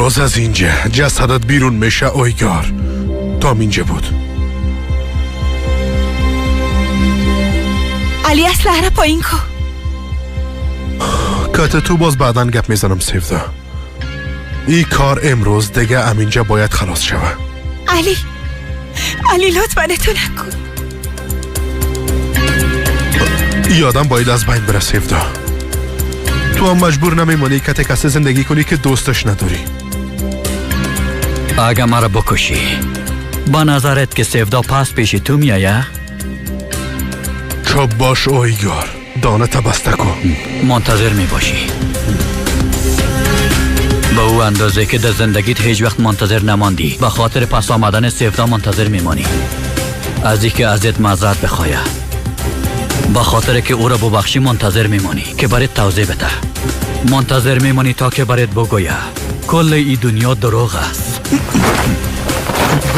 امروز از اینجا جسدت بیرون میشه اویگار. تا اینجا بود. علی اسلحه را پایین کو. کت تو باز بعدا گپ میزنم سیفدا. این کار امروز دیگه امینجا باید خلاص شوه. علی، علی لطفا تو نکن. ای آدم باید از بین بره سیفدا. تو هم مجبور نمیمانی که کسی زندگی کنی که دوستش نداری. اگه مرا بکشی با نظرت که سیفدا پس پیش تو میایه؟ چوب باش اویگار، دانه بسته کن. منتظر میباشی. به او اندازه که در زندگیت هیچ وقت منتظر نماندی، به خاطر پس آمدن سیفدا منتظر میمانی. از اینکه ازت معذرت بخوایه، به خاطر که او را ببخشی منتظر میمانی که برات توضیح بده. منتظر میمانی تا که برات بگویه کل ای دنیا دروغ است.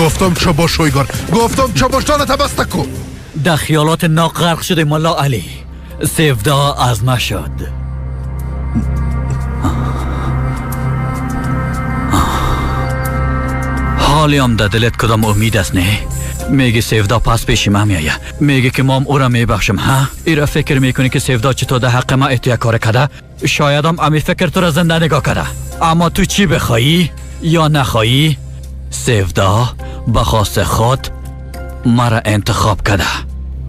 گفتم چه باش اویگار، گفتم چه باش، دانه بسته کن. در خیالات ناغرق شده ملا علی. سیفدا از ما شد. حالی هم در دلت کدام امید است نه؟ میگی سیفدا پس پیش من میایه، میگی که مام او را میبخشم. ها؟ ایرا فکر میکنی که سیفدا چطور در حق ما اتیا کار کرده؟ شاید هم امی فکر تو را زنده نگاه کرده. اما تو چی بخوایی یا نخوایی، سیفدا به خواست خود مرا انتخاب کرده.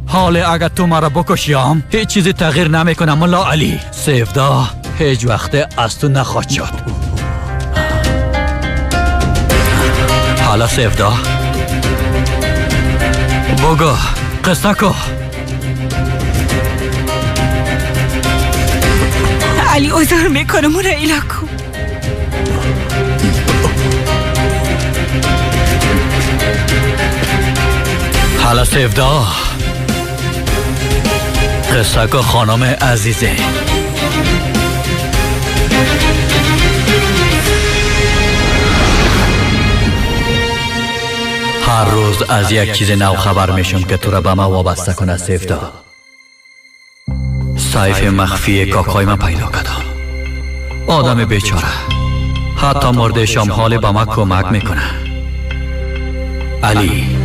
حال اگر تو مرا بکشیم هیچ چیزی تغییر نمیکنه ملا علی. سیفدا هیچ وقت از تو نخواهد شد. حالا سیفدا بگو، قصه کو. علی عذر میکنم، اون را ایلا کن. حالا سیفدا قصه کو خانم عزیزه. هر روز از یک چیز نو خبر میشم که تو را به ما وابسته کنه سیفدا. سیف مخفی کاکای من پیدا کردم. آدم بیچاره حتی مرده شام حال به ما کمک میکنه. علی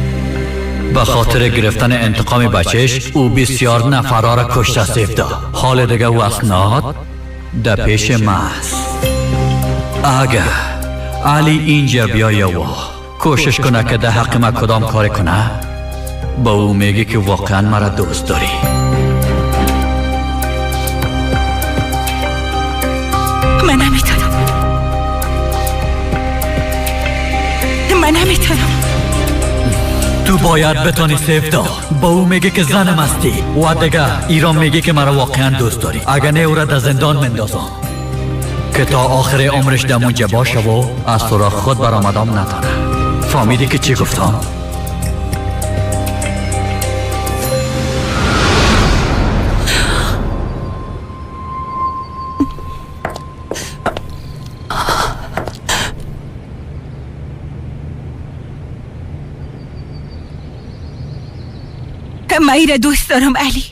به خاطر گرفتن انتقام بچهش او بسیار نفرا را کشته سیفدا. حال دیگه او اسناد در پیش ما است. اگه علی اینجا بیایه و کوشش کنه که در حق ما کدام کار کنه، با او میگه که واقعا مرا دوست داری. من نمیتونم، من نمیتونم. تو باید بتونی سیفدا. با او میگه که زنم هستی و دیگه ایران میگه که مرا واقعا دوست داری. اگه نه او را در زندان مندازم که تا آخر عمرش در اونجا باشه و از تو را خود برآمدم نتانه. فهمیدی که چی گفتم؟ من ایره دوست دارم علی.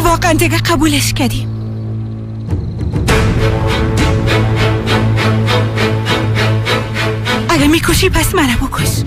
واقعا دیگه قبولش کردیم. اگه میکشی پس منو بکش.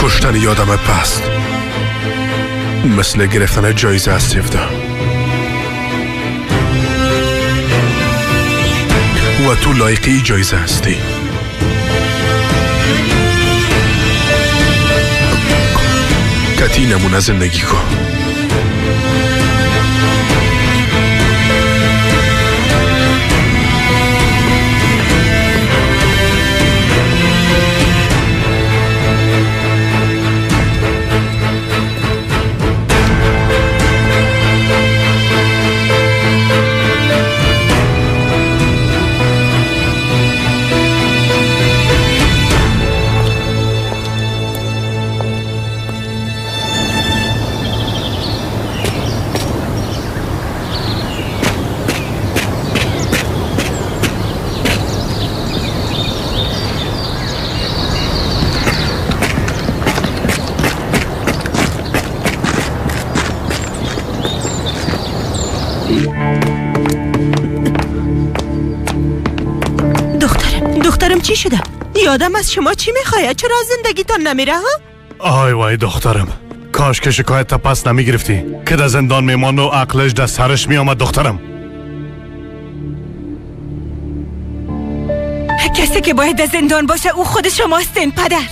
کشتن یادم پست مثل گرفتن جایزه از سیفدا. و تو لایقی جایزه هستی. کتی نمونه زندگی کن. چی شده؟ یادم از شما چی میخواید؟ چرا از زندگیتان نمیره ها؟ آی وای دخترم، کاش که شکایت تا پس نمیگرفتی که در زندان میمان و عقلش در سرش میآمد. دخترم کسی که باید در زندان باشه او خود شماستین پدر.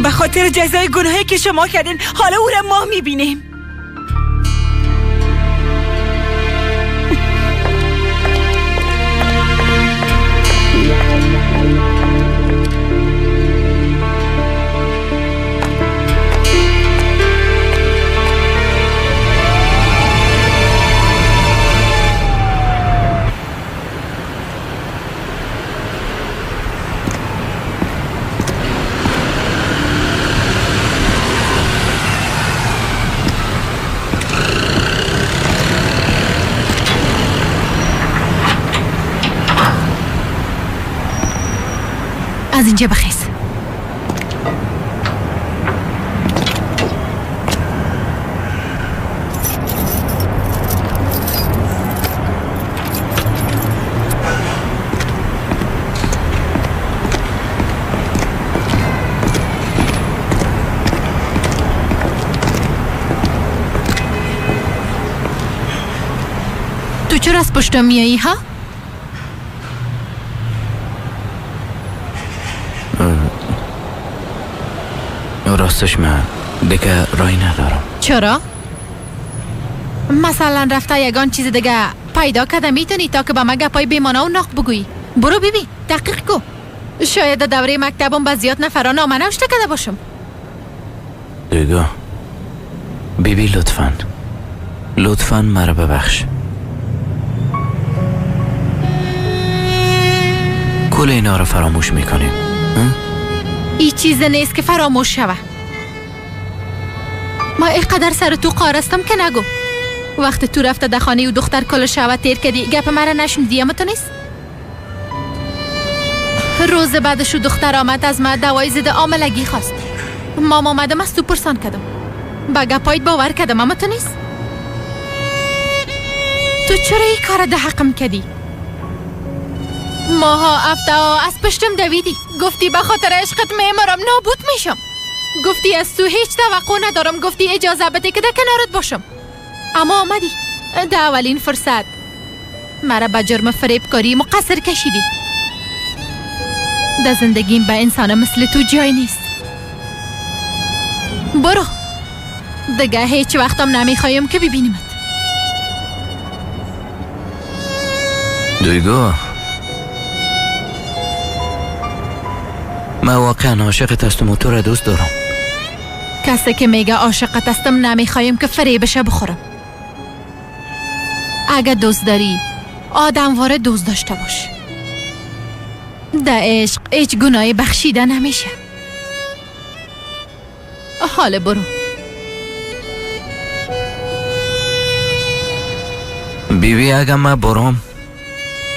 به خاطر جزای گناهی که شما کردین حالا او را ما میبینیم. از اینجا بخیز. تو چرا از پشتم میایی ها؟ راستش من دیگه رای ندارم. چرا؟ مثلا رفته یگان چیز دیگه پیدا کرده میتونی تا که به من گپای بیمانه و ناق بگویی. برو ببین، تحقیق کو. شاید دوره مکتبم به زیاد نفران نامه نوشته کرده باشم. دیگه بیبی لطفاً لطفاً مرا ببخش. کل اینا رو فراموش میکنیم. ای چیز نیست که فراموش شوه. ما اینقدر سر تو قارستم که نگو. وقت تو رفته در خانه و دختر کل شوه تیر کردی گپ مرا نشنیدی اما تو نیست. روز بعدش دختر آمد از ما دوای ضد عاملگی خواست. مام آمدم از تو پرسان کردم. با گپایت باور کردم اما تو نیست. تو چرا این کار ده حقم کردی؟ ماها هفته ها از پشتم دویدی. گفتی به خاطر عشقت میمیرم، نابود میشم. گفتی از تو هیچ توقع ندارم. گفتی اجازه بده که در کنارت باشم. اما آمدی در اولین فرصت مرا به جرم فریبکاری مقصر کشیدی. در زندگیم به انسان مثل تو جای نیست. برو دیگه، هیچ وقتم نمیخوایم که ببینیمت. دویگو من واقعا عاشقت هستم و تو را دوست دارم. کسی که میگه عاشقت هستم نمیخوایم که فریبش بخورم. اگه دوست داری آدمواره دوست داشته باش. در عشق هیچ گناهی بخشیده نمیشه. حالا برو. بیبی اگه من برم،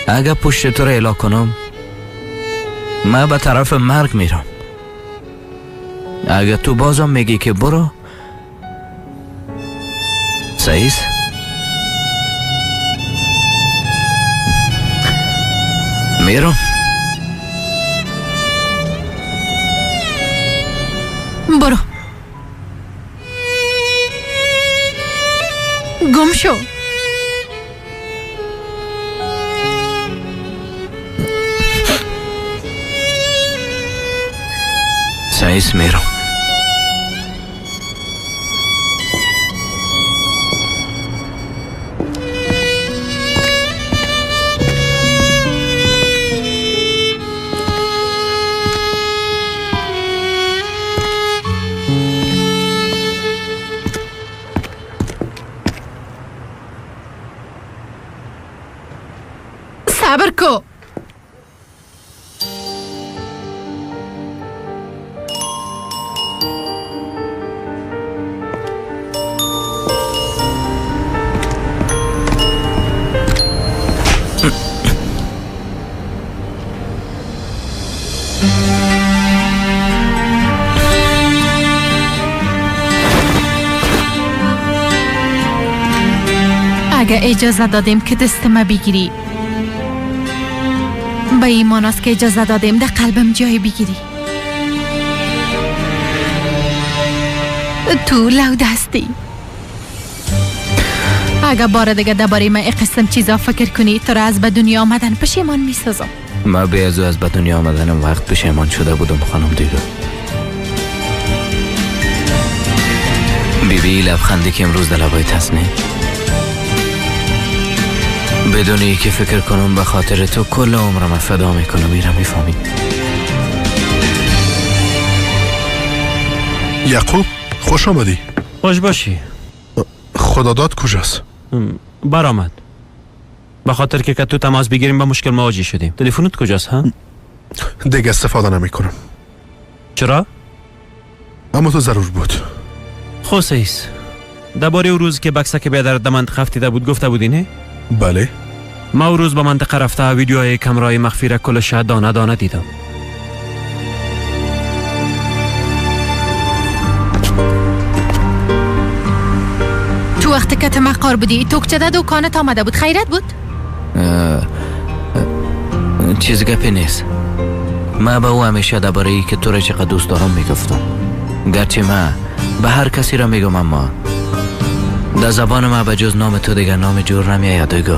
اگه پشت تو را اعلا کنم، من به طرف مرگ میرم. اگه تو بازم میگی که برو، صحیح؟ میرم. برو گم شو. سعیس میرم. صبر کو. اگه اجازه دادیم که دست ما بگیری، به ایمان است که اجازه دادیم در قلبم جای بگیری. تو لو دستی. اگه بار دیگه درباره من قسم چیزا فکر کنی تو را از به دنیا آمدن پشیمان میسازم. من به از به دنیا آمدنم وقت پشیمان شده بودم خانم دیگه. بیبی لبخندی که امروز در لبایت هست نه؟ بدون ای که فکر کنم به خاطر تو کل عمرم فدا میکنم. ایرم میفهمی؟ یعقوب خوش آمدی. خوش باشی. خداداد کجاست؟ برآمد. به خاطر که تو تماس بگیریم با مشکل مواجه شدیم. تلفنت کجاست ها؟ دیگه استفاده نمیکنم. چرا؟ اما تو ضرور بود. خوسیس درباره او روز که بکسه که بیادر در منطقه افتیده بود گفته بودی نه؟ بله. ما او روز به منطقه رفته ویدیوهای کمرای مخفی را کلش دانه دانه دیدم. تو وقتی که تمقار بودی توکچه ده دکانت آمده بود خیرت بود؟ چیز گپی نیست. من به او همیشه درباره ای که تو را چقدر دوست دارم میگفتم. گرچه من به هر کسی را میگم اما در زبان من به جز نام تو دیگر نام جور نمیآید دیگه.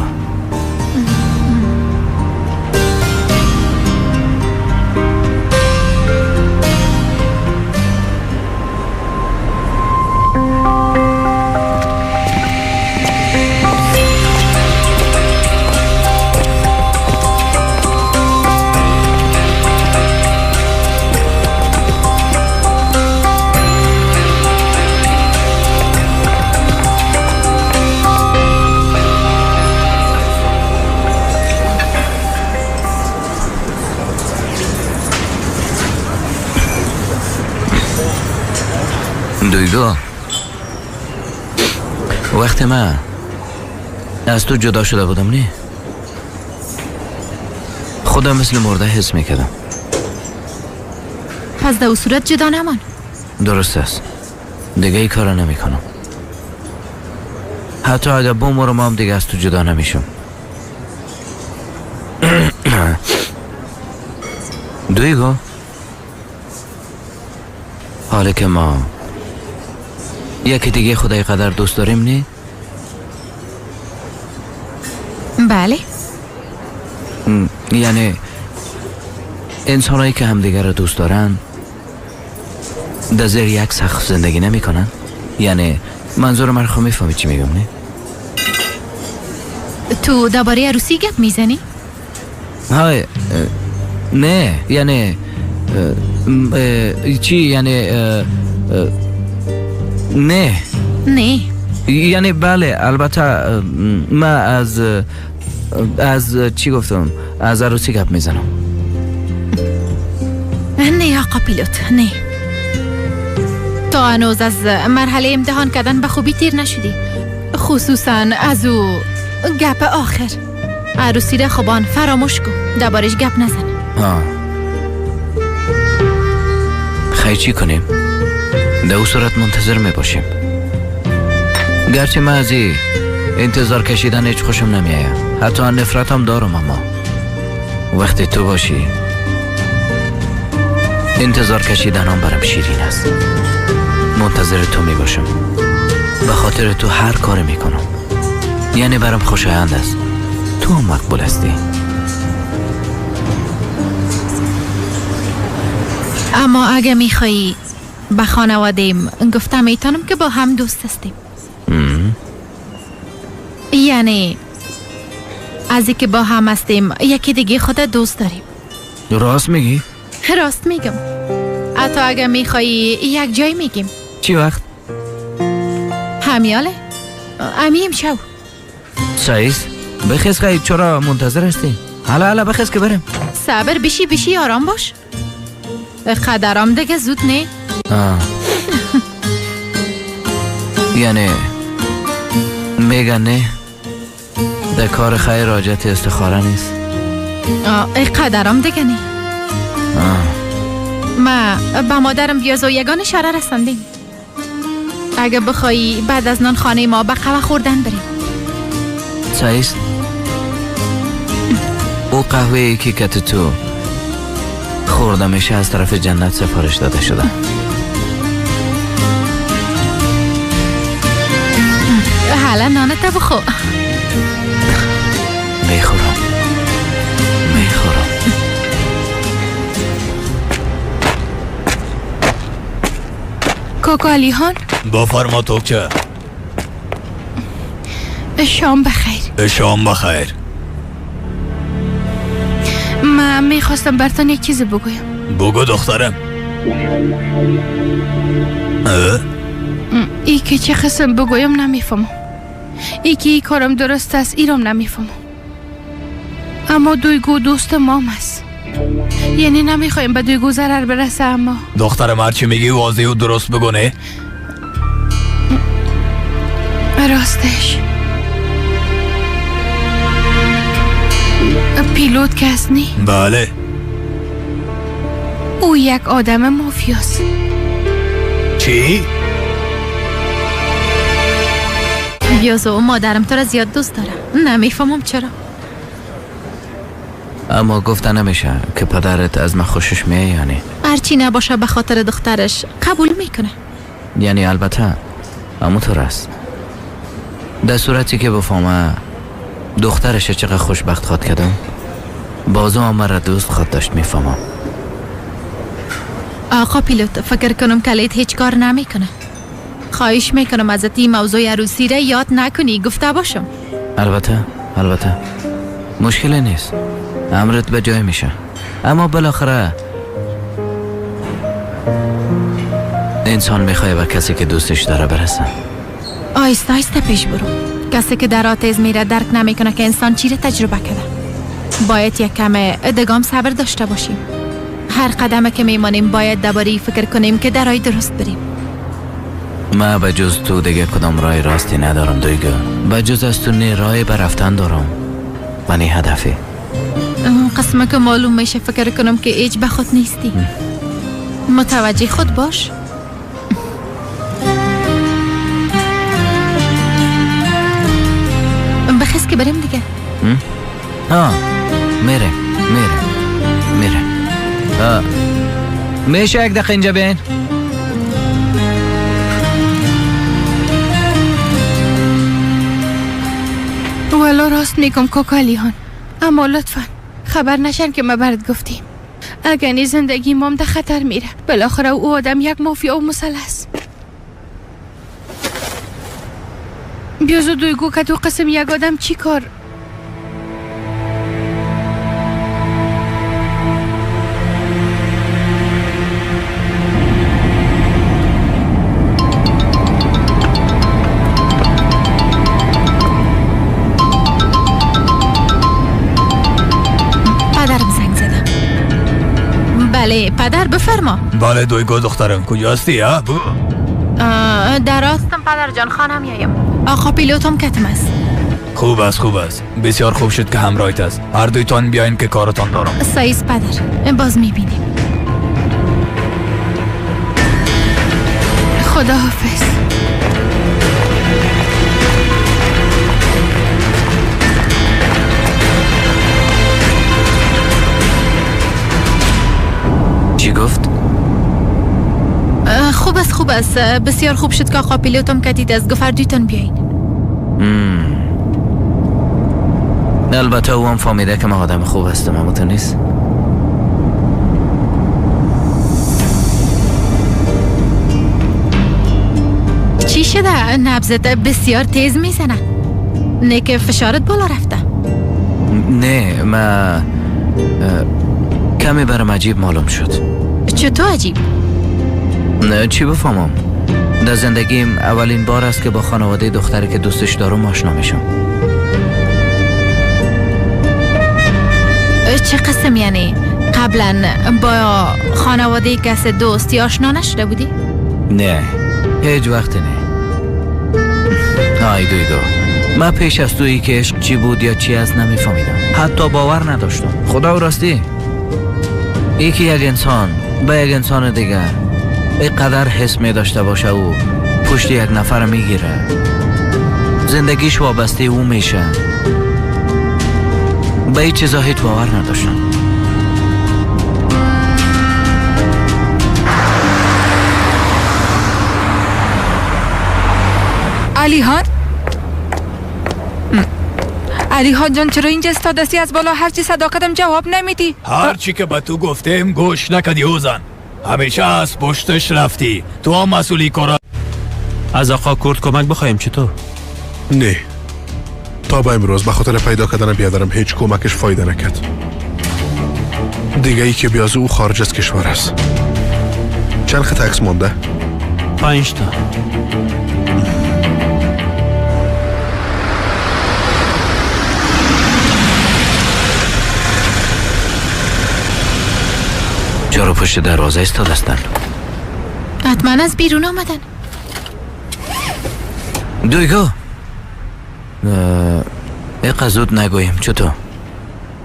دویگو وقت من از تو جدا شده بودم نه؟ خودم مثل مرده حس میکردم. پس در صورت جدا نمان. درست است. دیگه ای کارا نمی کنم. حتی اگر بمرم هم دیگه از تو جدا نمیشم. دویگو حالا که ما یکی دیگه خدای قدر دوست داریم نه؟ بله. یعنی انسانایی که همدیگه را دوست دارن در زیر یک سقف زندگی نمی کنن؟ یعنی منظور من خو میفهمی چی میگم نه؟ تو درباره عروسی گپ میزنی؟ های نه یعنی چی یعنی نه نه یعنی بله البته من از چی گفتم از عروسی گپ میزنم. نه آقا پیلوت نه، تا هنوز از مرحله امتحان کردن به خوبی تیر نشدی، خصوصا از او گپ آخر. عروسی را خوبان فراموش کن، دربارش گپ نزن. خیلی چی کنیم؟ در او صورت منتظر می باشیم. گرچه من از انتظار کشیدن هیچ خوشم نمی آید، حتی نفرتم دارم، اما وقتی تو باشی انتظار کشیدن هم برام شیرین است. منتظر تو می باشم، به خاطر تو هر کار می کنم، یعنی برام خوشایند است. تو هم مقبول هستی. اما اگه میخوایی به خانوادیم گفتم میتونم که با هم دوست هستیم. یعنی از اینکه با هم هستیم یکی دیگه خود دوست داریم. راست میگی؟ راست میگم. حتی اگه میخوایی یک جای میگیم. چی وقت؟ همیاله امیم شو. سایز بخیز خیلی، چرا منتظر هستی؟ حالا حالا بخیز که بریم. صبر بشی بشی، آرام باش. قدرام دیگه زود نه. یعنی میگن نه در کار خیر حاجت استخاره نیست. قدرام دیگه نه. ما به مادرم بیاز و یگان اشاره رساندیم. اگه بخوایی بعد از نان خانه ما به قهوه خوردن بریم. صحیح است. او او قهوه که کت تو خورده میشه از طرف جنت سفارش داده شده. حالا نانت بخو. میخورم میخورم. کاکا علیهان بفرما توکچه. شام بخیر. شام بخیر. من میخواستم برتان یک چیز بگویم. بگو دخترم. ای که چه قسم بگویم نمیفهمم. ای که ای کارم درست است ایرم نمیفهمم. اما دویگو دوست مام است، یعنی نمیخوایم به دویگو ضرر برسه. اما دخترم هرچی میگی واضح و درست بگو. نه راستش پیلوت کس نی؟ بله. او یک آدم مافیاست. چی؟ بیازو مادرم تو را زیاد دوست دارم، نمیفهمم چرا. اما گفته نمیشه که پدرت از من خوشش میاد. یعنی هرچی نباشه به خاطر دخترش قبول میکنه. یعنی البته همونطور است. در صورتی که بفهمه دخترش چقدر خوشبخت خواد کردم، بازو هم را دوست خواد داشت. میفهمم. آقا پیلوت فکر کنم کلیت هیچ کار نمیکنه. خواهش میکنم ازت این موضوع عروسی را یاد نکنی، گفته باشم. البته البته مشکلی نیست، امرت به جای میشه. اما بالاخره انسان میخواه به کسی که دوستش داره برسه. آیسته آیسته پیش برو. کسی که در آتیز میره درک نمیکنه که انسان چی را تجربه کرده. باید یک کم ادغام صبر داشته باشیم. هر قدم که میمانیم باید درباره فکر کنیم که در راه درست بریم. ما به جز تو دیگه کدام راه راستی ندارم دیگه. به جز از تو نه راه برفتن دارم و نه هدفی. قسمه که معلوم میشه فکر کنم که هیچ به خود نیستی. متوجه خود باش. بخیز که بریم دیگه. ها میره میره میره. میشه یک دقیقه اینجا بیاین؟ والا راست میگم کاکا علیهان، اما لطفا خبر نشن که ما برات گفتیم. اگر نی زندگی مام در خطر میره. بالاخره او آدم یک مافیا و مسلح است. بیازو دویگو که تو قسم یک آدم چی کار؟ پدرم زنگ زده. بله پدر بفرما. بله دویگو دخترم کجا هستی؟ ها بگو. در راستم پدر جان، خانم میایم. آقا پیلوتم کتم است. خوب است خوب است، بسیار خوب شد که همراهیت است. هر دویتان بیاین که کارتان دارم. سایز پدر، باز میبینیم. خدا حافظ. چی گفت؟ خوب است خوب است، بسیار خوب شد که آقا پیلوتم کتید است. گفت هر دویتان بیاین. البته او هم فهمیده که من آدم خوب هستم، اما تو نیست. چی شده؟ نبضت بسیار تیز میزنه. نه که فشارت بالا رفته؟ نه ما کمی برام عجیب معلوم شد. چطور عجیب؟ نه چی بفهمم؟ در زندگیم اولین بار است که با خانواده دختری که دوستش دارم آشنا میشم. چه قسم یعنی؟ قبلا با خانواده کس دوستی آشنا نشده بودی؟ نه هیچ وقت نه. آی دویدو من پیش از تویی که عشق چی بود یا چی از نمیفهمیدم، حتی باور نداشتم. خدا و راستی یکی یک انسان به یک انسان دیگر اینقدر حس می داشته باشه و پشت یک نفر میگیره، زندگیش وابسته او میشه. به این چیزا هیچ باور نداشتم. علیهان؟ علیهان جان چرا اینجا استادستی؟ از بالا هرچی صدا کردم جواب نمیدی. هرچی که به تو گفتم گوش نکدی اوزن. همیشه از پشتش رفتی. تو هم مسئولی کارا. از آقا کرد کمک بخوایم چطور؟ نه، تا به امروز به خاطر پیدا کردن بیادرم هیچ کمکش فایده نکرد. دیگه ای که بیازو او خارج از کشور است. چند خط عکس مونده؟ 5 تا. چرا پشت دروازه ایستادستن؟ حتما از بیرون آمدن. دویگو ایقا زود نگوییم چطور؟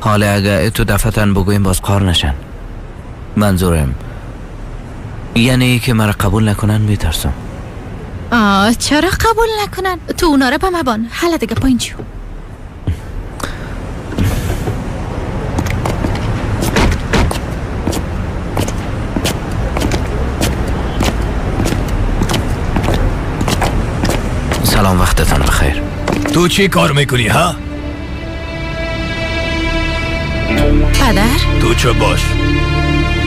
حالا اگه تو دفتن بگوییم باز قار نشن. منظورم یعنی ای که مرا قبول نکنن میترسم. چرا قبول نکنن؟ تو اونا را به مبان. حالا دیگه پایین شو. سلام، وقتتان بخیر. تو چی کار میکنی ها؟ پدر؟ تو چه باش؟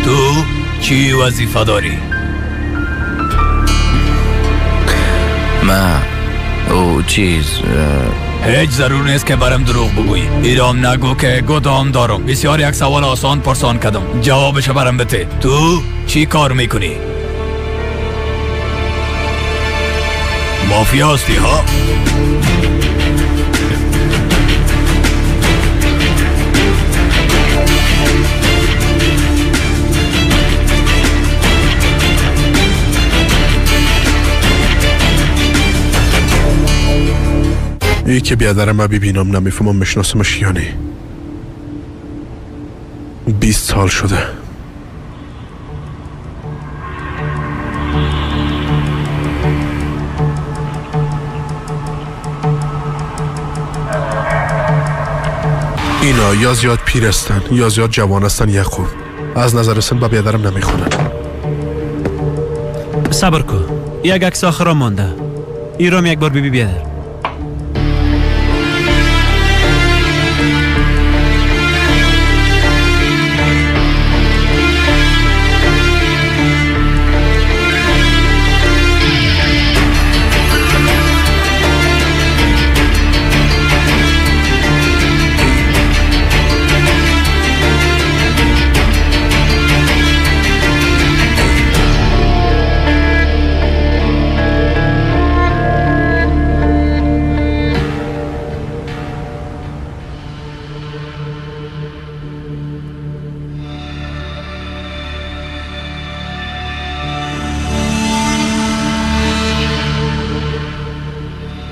تو چی وظیفه داری؟ من او چیز هیچ ضرور نیست که برم دروغ بگویی. ایرام نگو که گدام دارم. بسیار یک سوال آسان پرسان کردم، جوابش برم بده. تو چی کار میکنی؟ مافیا هستی ها؟ ای که بیادرم ما ببینم نمیفهمم میشناسمش یا نه. 20 سال شده. اینا یا زیاد پیر هستن یا زیاد جوان هستن، یک خوب از نظر سن با بیادرم نمیخونن. صبر کن، یک عکس آخر مانده. ایرام یک بار ببی بیادر.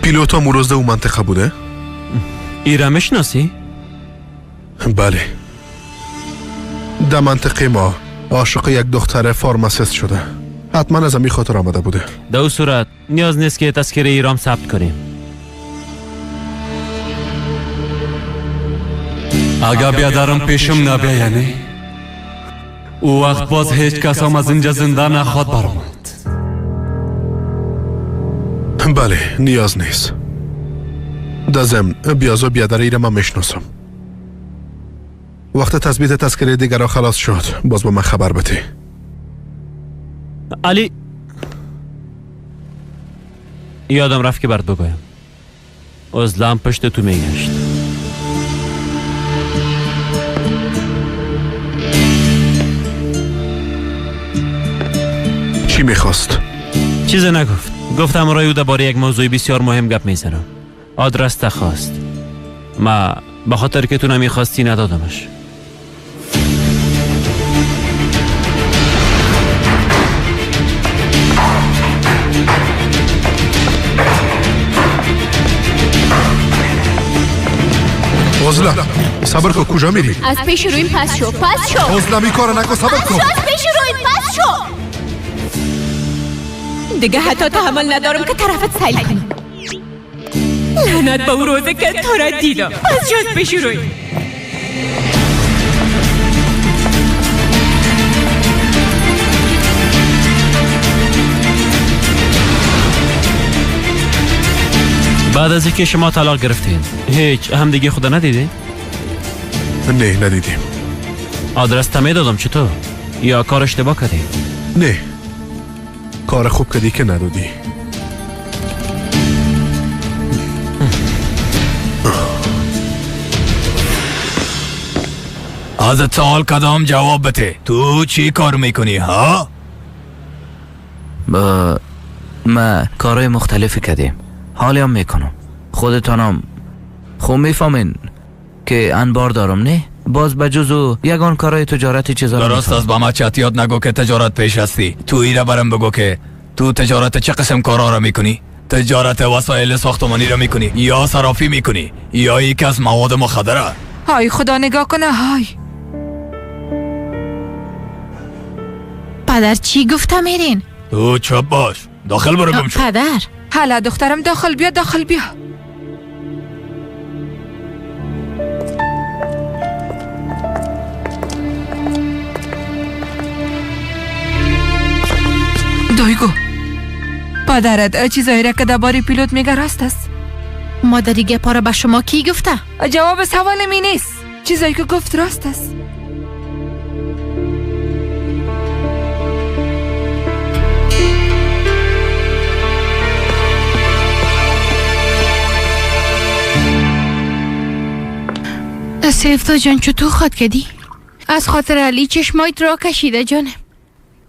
پیلوتا موروز او منطقه بوده؟ ایرا میشناسی؟ بله. در منطقه ما عاشق یک دختر فارماسیست شده. حتما از امی خاطر آمده بوده. در او صورت نیاز نیست که تذکره ایرام ثبت کنیم. اگه بیادرم پیشم نبیه او وقت باز هیچ کس هم از اینجا زنده نخواد برآمد. بله، نیاز نیست. در ضمن بیازو بیادر ایره من میشناسم. وقت تثبیت تذکره دیگر را خلاص شد باز با من خبر بده. علی یادم رفت که برات بگویم. ازلم پشت تو میگشت. چی میخواست؟ چیزی نگفت. گفتم رای او درباره یک موضوع بسیار مهم گپ میزنم. آدرس خواست. ما به خاطر که تو نمیخواستی ندادمش. غزله صبر کن، کجا میری؟ از پیش رویم پس شو، پس شو. غزله می کارو نکن، صبر کن. از پیش رویم پس شو. دیگه حتی تحمل ندارم که طرفت سیل کنم. لعنت به او روزه که تو را دیدم. پس شو از پیش رویم. بعد از اینکه شما طلاق گرفتین هیچ همدیگه خدا ندیدین؟ نه ندیدیم. آدرس تا میدادم چطور؟ یا کار اشتباه کردی؟ نه کار خوب کردی که ندادی. از سوال کدام جواب بده. تو چی کار میکنی ها؟ با ما کارهای مختلفی کردیم، حالی هم میکنم. خودتانم خوب میفهمین که انبار دارم نه؟ باز بجز یگان کارهای تجارتی چیزا. درست است. با ما چتیات نگو که تجارت پیش هستی. تو ایره برم بگو که تو تجارت چه قسم کارا را میکنی؟ تجارت وسایل ساختمانی را میکنی یا صرافی میکنی یا یک از مواد مخدره؟ های خدا نگاه کنه. های پدر چی گفته میرین؟ تو چپ باش، داخل برو گم شو. پدر حالا دخترم داخل بیا، داخل بیا. دویگو پدرت چیزایی را که درباره پیلوت میگه راست است. مادری گپا را به شما کی گفته؟ جواب سوال می نیست. چیزایی که گفت راست است. سیفتا جان چطور خواد کردی؟ از خاطر علی چشمایت را کشیده جانم.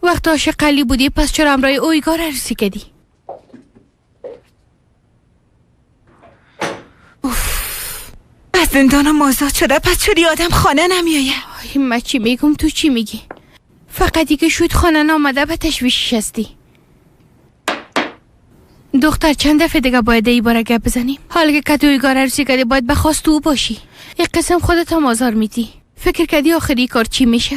وقت عاشق علی بودی پس چرا امرای اویگار عروسی کردی؟ از زندانم آزاد شده پس چرا آدم خانه نمیایه؟ من چی میگم تو چی میگی؟ فقط دیگه شد خانه نامده به تشویش هستی. دختر چند دفعه دیگه باید ای باره گپ بزنیم؟ حالا که توی عروسی کردی باید به خواست او باشی. یک قسم خودت هم آزار میدی. فکر کردی آخری کار چی میشه؟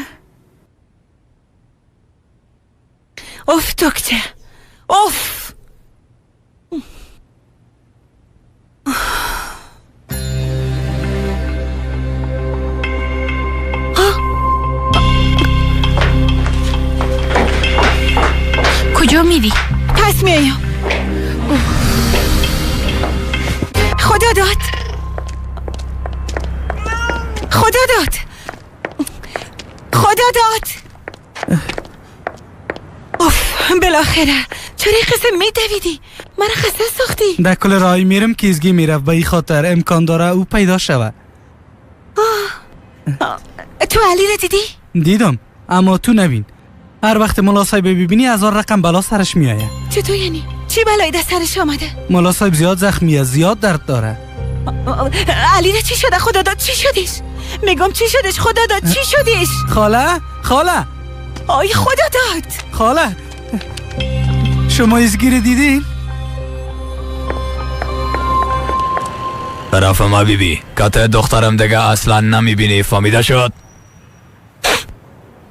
اوف دکتر اوف. کجا میری؟ پس میایم. خدا داد، خدا داد، خدا داد. اوف بالاخره چرا این قسم میدویدی؟ مرا خسته ساختی. در کل راهی میرم که ازگی میرفت، به این خاطر امکان داره او پیدا شود. تو علی را دیدی؟ دیدم اما تو نبین. هر وقت ملا صاحب ببینی هزار رقم بلا سرش میآید. چطور یعنی؟ چی بلایی در سرش آمده؟ ملا صاحب زیاد زخمیه، زیاد درد داره. علی را چی شده؟ خدا داد چی شدش؟ میگم چی شدش؟ خدا داد چی شدش؟ خاله خاله آی خدا داد خاله، شما ازگیر دیدین؟ طرف ما بیبی کته دخترم دیگه اصلا نمیبینی، فهمیده شد؟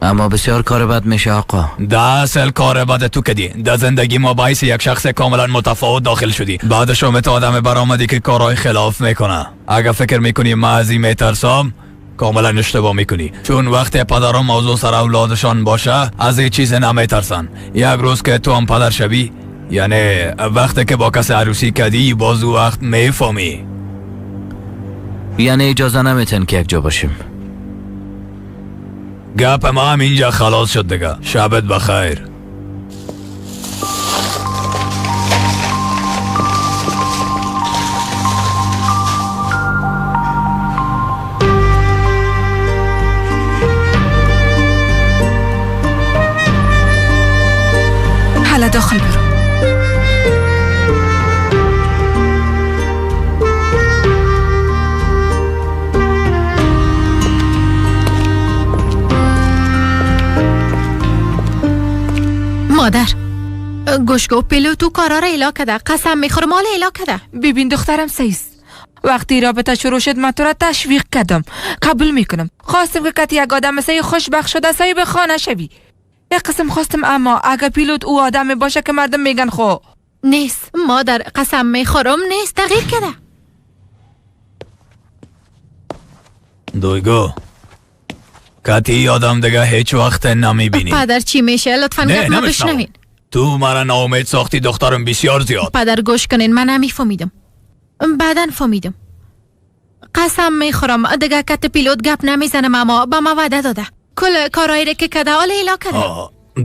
اما بسیار کار بد میشه آقا. ده اصل کار بد تو کدی. در زندگی ما باعث یک شخص کاملا متفاوت داخل شدی. بعد شما تو آدم برآمدی که کارهای خلاف میکنه. اگه فکر میکنی من از این میترسم کاملا اشتباه میکنی، چون وقتی پدران موضوع سر اولادشان باشه از این چیز نمیترسن. یک روز که تو هم پدر شوی، یعنی وقتی که با کس عروسی کدی، باز او وقت میفهمی. یعنی اجازه نمیتن که یک جا باشیم. گپ ما هم اینجا خلاص شد دیگه. شبت بخیر. حالا داخل برو. مادر گوشگو پیلو تو کارا را اعلا کده. قسم میخورم مال اعلا کده. ببین دخترم سیست، وقتی رابطه شروع شد من تو را تشویق کردم، قبول میکنم. خواستم که کتی یک آدم سعی خوشبخت شده سعی به خانه شوی. یک قسم خواستم، اما اگه پیلوت او آدم باشه که مردم میگن خو نیست. مادر قسم میخورم نیست، تغییر کرده. دویگو کتی آدم دیگه هیچ وقت نمیبینی. پدر چی میشه؟ لطفا گپ ما بشنوین. تو مرا ناامید ساختی دخترم بسیار زیاد. پدر گوش کنین، من نمیفهمیدم، بعدا فهمیدم. قسم میخورم دیگه کت پیلوت گپ نمیزنم، اما به ما وعده داده کل کارایی را که کده حال اعلا کده.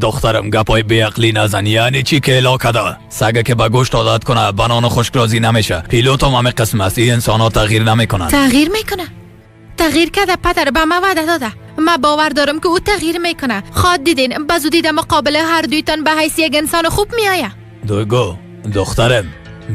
دخترم گپای بیعقلی نزن. یعنی چی که اعلا کده؟ سگه که به گوشت عادت کنه به نان خشک راضی نمیشه. پیلوت هم همه قسم است. این انسان ها تغییر نمیکنن. تغییر میکنه، تغییر کرده پدر، به ما وعده داده. من باور دارم که او تغییر میکنه. خواد دیدین به زودی در مقابل هر دویتان به حیث یک انسان خوب میآید. دوگو دخترم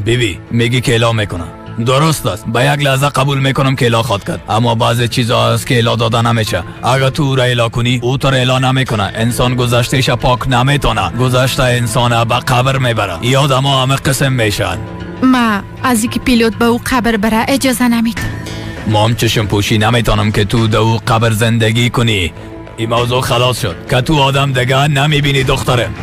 بیبی میگی که اعلام میکنه. درست است، به یک لحظه قبول میکنم که اعلا خواد کرد، اما بعضی چیزا هست که اعلا داده نمیشه. اگر تو او را اعلا کنی او تو را اعلا نمیکنه. انسان گذشتهش پاک نمیتونه، گذشته انسان به قبر میبره. یاد ما همه قسم میشن. ما از اینکه پیلوت به او قبر بره اجازه نمیدم. ما هم چشم پوشی نمیتونم که تو دو قبر زندگی کنی. این موضوع خلاص شد که تو آدم دیگه نمیبینی دخترم.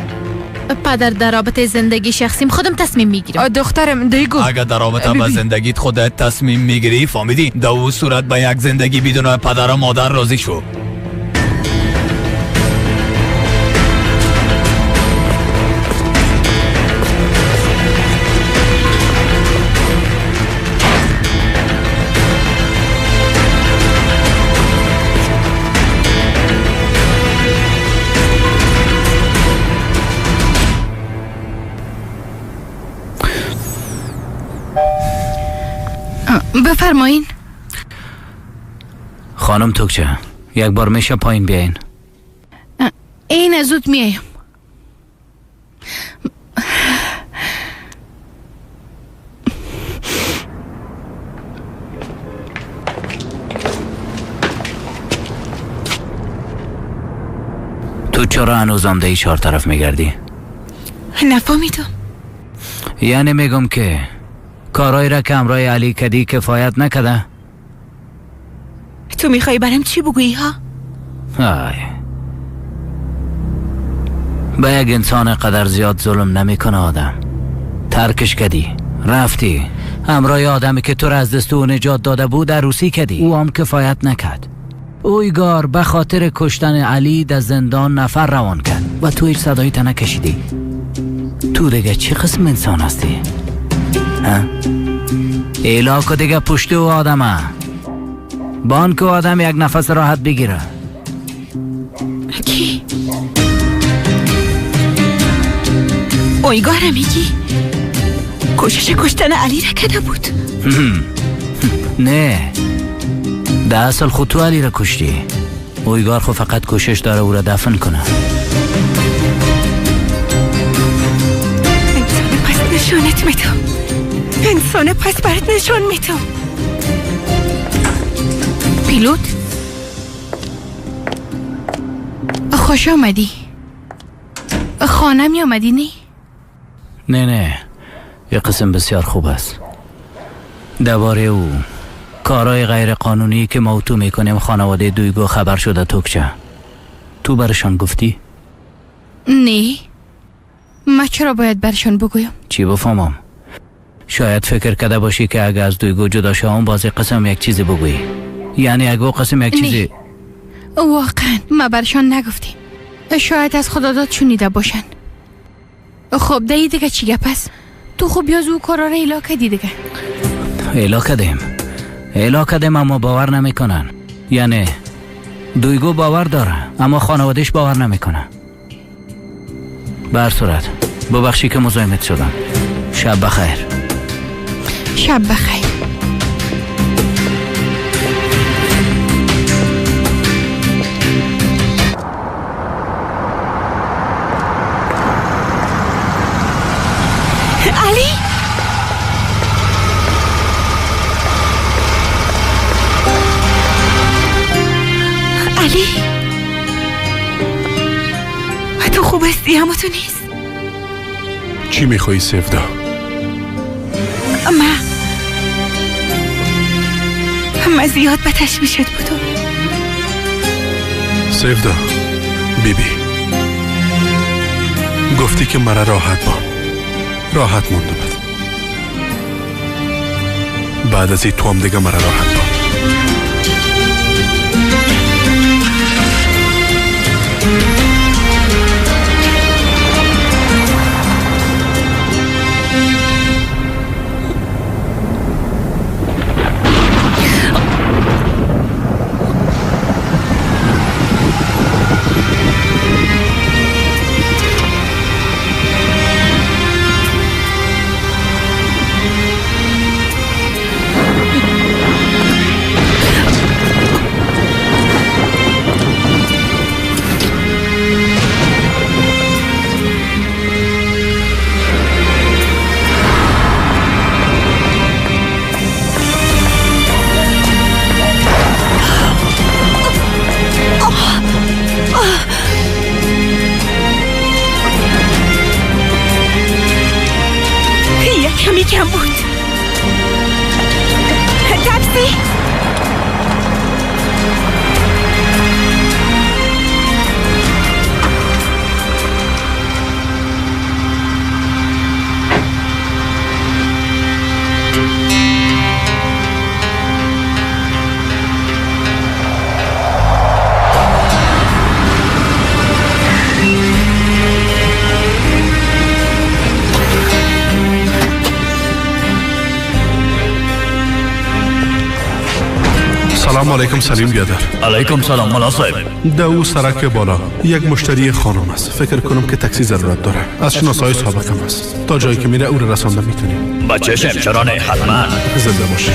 پدر در رابطه زندگی شخصیم خودم تصمیم میگیرم. دخترم دیگو اگر در رابطه با زندگیت خودت تصمیم میگیری فهمیدی، در او صورت به یک زندگی بدون پدر و مادر راضی شو. بفرمایین. خانم توکچه یک بار میشه پایین بیاین؟ این زود میایم. تو چرا هنوز آمده ای چهار طرف میگردی؟ نفهمیدم. یعنی میگم که کارایی را که همراه علی کدی کفایت نکده؟ تو میخوای برم چی بگویی ها؟ آی به یک انسان قدر زیاد ظلم نمیکنه آدم. ترکش کدی، رفتی همراه آدمی که تو را از دست او نجات داده بود عروسی کدی، او هم کفایت نکرد. اویگار به خاطر کشتن علی در زندان نفر روان کرد و تو هیچ صدایی تا نکشیدی. تو دیگه چه قسم انسان هستی؟ ها؟ ایلا که دیگه پشت او آدمه بان که آدم یک نفس راحت بگیره. کی؟ اویگار میگی؟ کوشش کشتن علی را کرده بود. نه در اصل خود تو علی را کشتی. اویگار خود فقط کوشش داره او را دفن کنه. انسان پس نشانت میدم، انسان پس برات نشان میدم. پیلوت خوش آمدی. خانه می آمدی نه؟ نه نه یه قسم بسیار خوب است. درباره او کارهای غیر قانونی که ما تو میکنیم خانواده دویگو خبر شده. توکچه تو برشان گفتی؟ نه ما چرا باید برشان بگویم؟ چی بفهمم؟ شاید فکر کرده باشی که اگه از دویگو جدا شوم بازی قسم یک چیزی بگویی. یعنی اگه قسم یک چیزی. واقعا ما برشان نگفتیم. شاید از خداداد شنیده باشن. خب دیگه دیگه چی گپ است؟ تو خب بیاز او کارا را اعلا کردی دیگه. اعلا کردیم، اعلا کردیم اما باور نمیکنن. یعنی دویگو باور داره اما خانوادهش باور نمیکنه. به هر صورت ببخشی که مزاحمت شدم. شب بخیر. شب بخیر. علی علی تو خوب هستی؟ اما تو نیست. چی میخوایی سفدا؟ من زیاد به تشویشت بودم. سفدا بیبی گفتی که مرا راحت بان، راحت موندم. بعد از این تو هم دیگه مرا راحت بان. کمی کم بود. تاکسی. سلام علیکم سلیم بیادر. علیکم سلام ملا صاحب. در او سرک بالا یک مشتری خانم است. فکر کنم که تاکسی ضرورت داره. از شناسای سابقم است. تا جایی که میره او را رسانده میتونیم. با چشم، چرا نه، حتما. زنده باشی.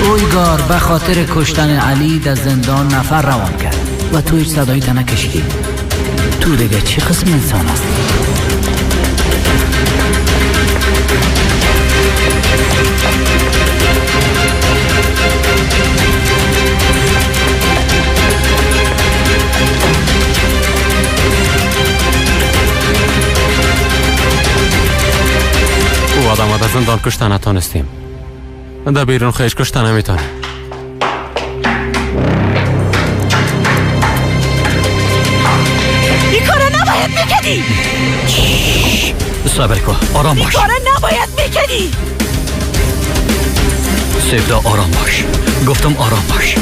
اویگار به خاطر کشتن علی در زندان نفر روان کرد و تو هیچ صدایی تا نکشیدی. تو دیگه چه قسم انسان هستی؟ او آدم در زندان کشتن نتانستیم، در بیرون خیش کشته نمیتونه. این کارا نباید میکردی. صبر کن، آرام باش. این کارا نباید میکردی. سیفدا آرام باش، گفتم آرام باش.